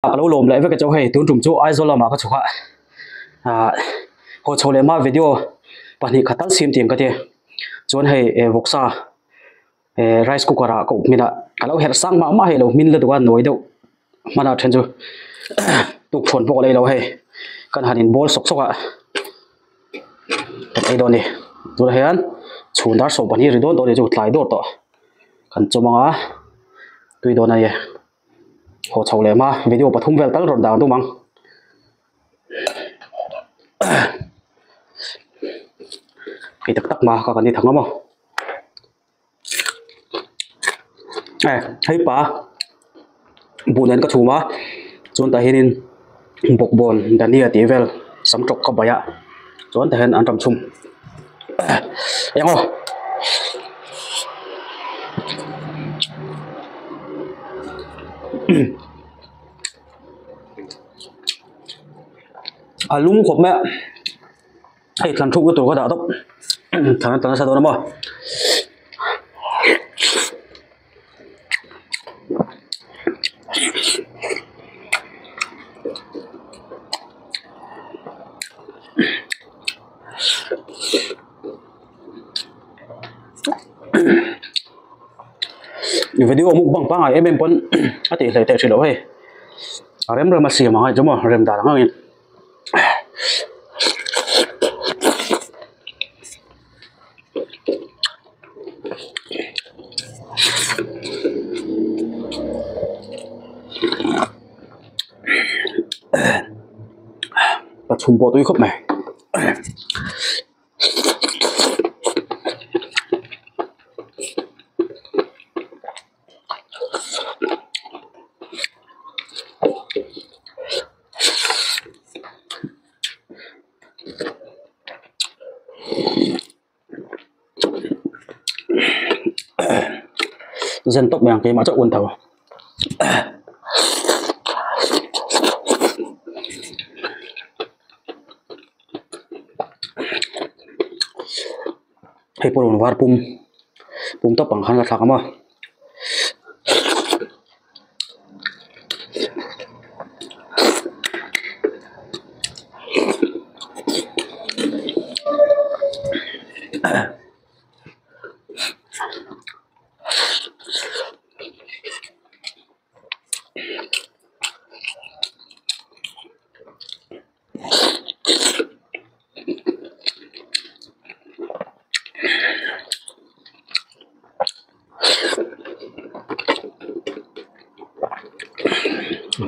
Ka lo lawm leh vek a chu hei tun tum chu Aizawl lamah ka chhuk a ah haw chho leh hma video pahnih khat tal siam tih ang ka ti chuan hei eh vawksa eh rice cooker ah ka up hmin a ka lo herh sang mah mah hei lo hmin lutuk a nawi deuh hman a then chu tukṭhuan pawh ka lei lo hei kan han in bawl sawk sawk a kan ei dawn a ni tunah hian chhun dar 12 ri dawn tawh a ni chu tlai dawr tawh kan chawm ang a tui dawn a ni. Haw chho leh hma video pathum vel tal rawn dang dum ang. Hei tak tak ma ka kan ni thang a maw. Eh hei pa buh nen ka chhum a chuan tah hianin bawkbawn dania tih vel sam tawk ka baih a chuan tah hian an ram chhum eng aw. A lum khawp mai a hei thlan thuk na tur ka dah tawp thlan a tla nasa dawn a maw. Video mukbang pangngai em em pawn a tih hleih theih hrih loh hei a rem rem a siam ang a chu maw rem dan ang angin. Ka chhum pawh tui khawp mai. Zen tawp mai ang keimah chauh un tho. Hei pawh rawn var pum pum tawp ang khan ka thlak ang maw.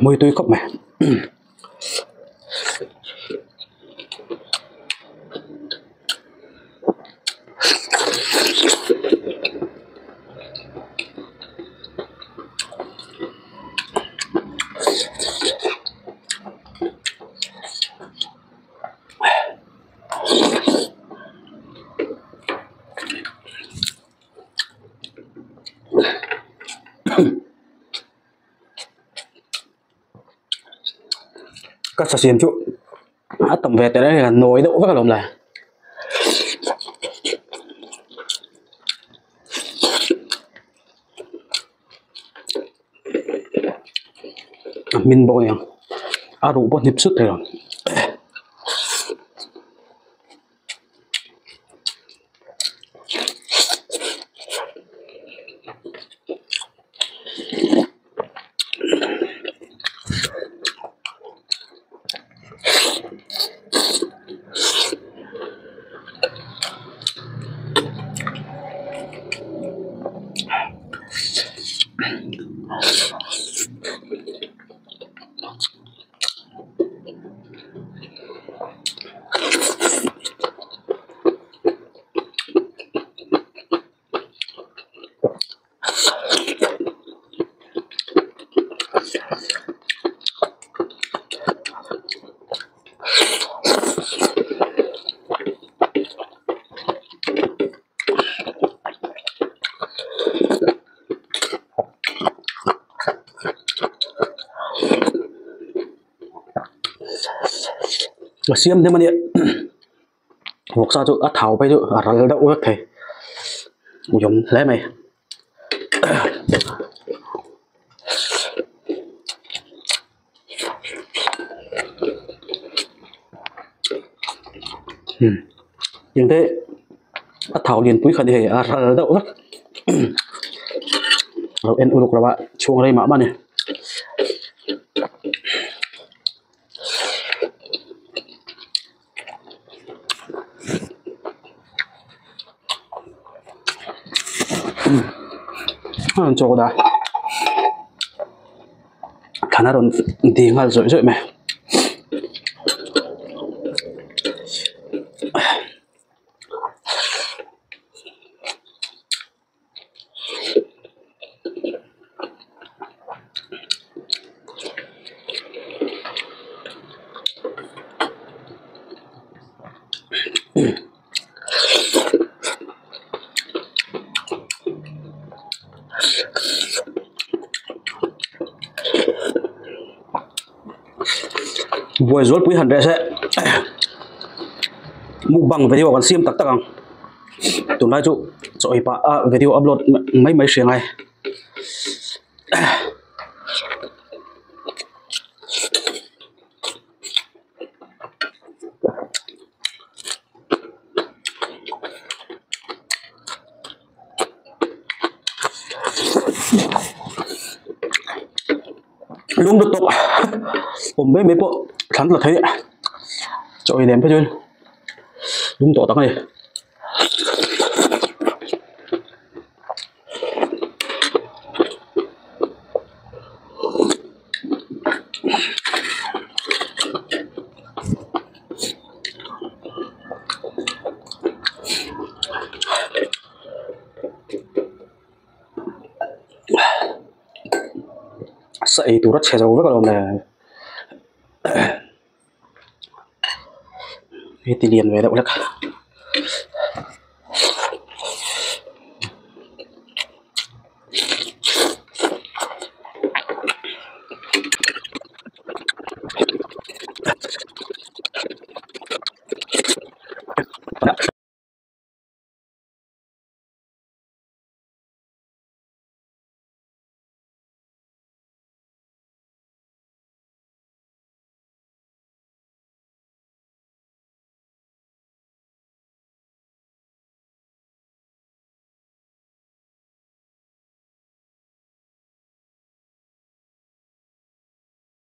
Mui tui khawp mai. Ka sasiam chu a tam ve tel a ni a nawi deuh vek alawm le. A hmin bawk a niang a ruh pawh hnip sut thei lo. A siam hnem a nia vawksa chu a thau phei chu a ral deuh vek thei uiawm hle mai. Umm engte a thau lian pui kha ni hei a ral deuh vek lo en uluk lo a chhung rei mah mah a ni. A rawn chawk dah thlan a rawn di nghal zawih zawih mai. Buai zualpui han reh se mukbang video kan siam tak tak ang tunlai chu chaw ei pah a video upload mai mai hria ngai. Lung lutuk awm mai mai pawh thlan la thei chaw ei lem phei chuan lung tawh tak a ni. Sa ei tur a chhe zo vek alawm le hei ti lian ve deuh hlek.